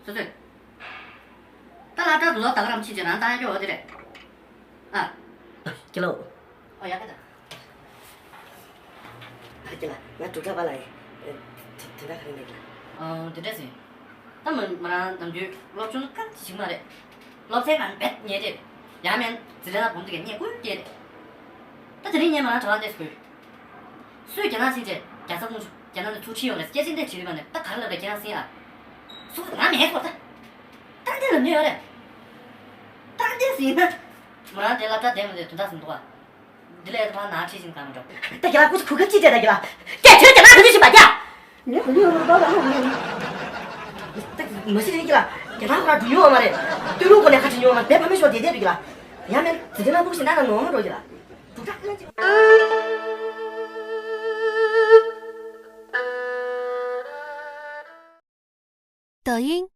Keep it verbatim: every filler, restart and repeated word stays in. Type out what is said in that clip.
སོ་སོས། ད་སློབ་གྲྭ་དུ་ལོ་ད་ག་རང་ཕྱིན་ཅི་རང་བཏང་ཡོད་དེ་རེད། ཨ། ཀི་ལོ། ཨོ་ཡ་ཁ་ད། ཨ་ཀི་ལ་ང་དྲུག་ཕྲག་པ་ལ་ཡིན། དེ་འདྲ་ག་རེ་མེད་ཀི་ལ། ཨོ་དེ་འདྲ་ཟིན། ད་མི་མི་རང་ནམ་རྒྱུན་སློབ་སྦྱོང་གང་ཞིག་མ་རེད། སློབ་ཚན་གང་བེད་ཉེ་རེད། ཡང་མིན་ཛི་ལེ་ན་བུམ་དུ་གས་ཉེ་ཀུན་སྐྱེ་རེད། ད་དེ་རིང་ངས་མི་རང་གྲྭ་བ་འདེབས་དགོས། སུས་རྒྱ་ནག་ཕྱིན་ཆད་རྒྱ་ཚ་ཁུངས་ཆུ་རྒྱ་ནག་ནས་ཚུར་ཁྲིད་ཡོང་རེད་སྐད་ཆ་འདི་བྱེད་རིགས་པ་ནས་ད་ག་རེ་ལབ་རེད་ཁྱེད་རང་སེམས་ཨ། སུ་ང་མེད་སོ་ད། ད་འདི་ལ་ཉེ་ཡོད་རེད། ད་འདི་ཟིན་ན། མོ་རང་དེ་སློབ་གྲྭ་བསྡད་མ་བསྡད་དོན་དག་ཟིན་འདུག་ཨ། འདི་ལས་ཕར་ནང་ཁྲིད་ཟིན་ག་མི་འགྲོ། ད་རྒྱ་ལགས་ཁུ་ཁུ་ཁ་ཅི་བྱས་ད་རྒྱ་ལགས། སྐད་ཆ་རྒྱ་ནག་ག་ཚོད་ཤེས་པ་རྒྱ། ངས་ག་ལུས་ཡོང་ལ་ད་ད་ཧ་གོ་ཡོང་། ད་མ་གཞི་རེད་རྒྱ་ལགས་རྒྱ་ནག་ཁོ་ར་འགྲོ་ཡོང་བ་མ་རེད། སྟོད་ལུང་ཁོ་ནས་ཁ་ཕྱེ་ཡོང་བ་མ་རེད་བས་ཕ་མའི་ཤོག་དེ་བསྡད་པའི་རྒྱ་ལགས། ཡང་མིན་ཛི་ཏི་ན་ཕུག་ཤིང་ད་ན་ནོར་མ་འགྲོ་རྒྱ་ལགས། དུག་ཁྲག་ལོན་ཅིག། 抖音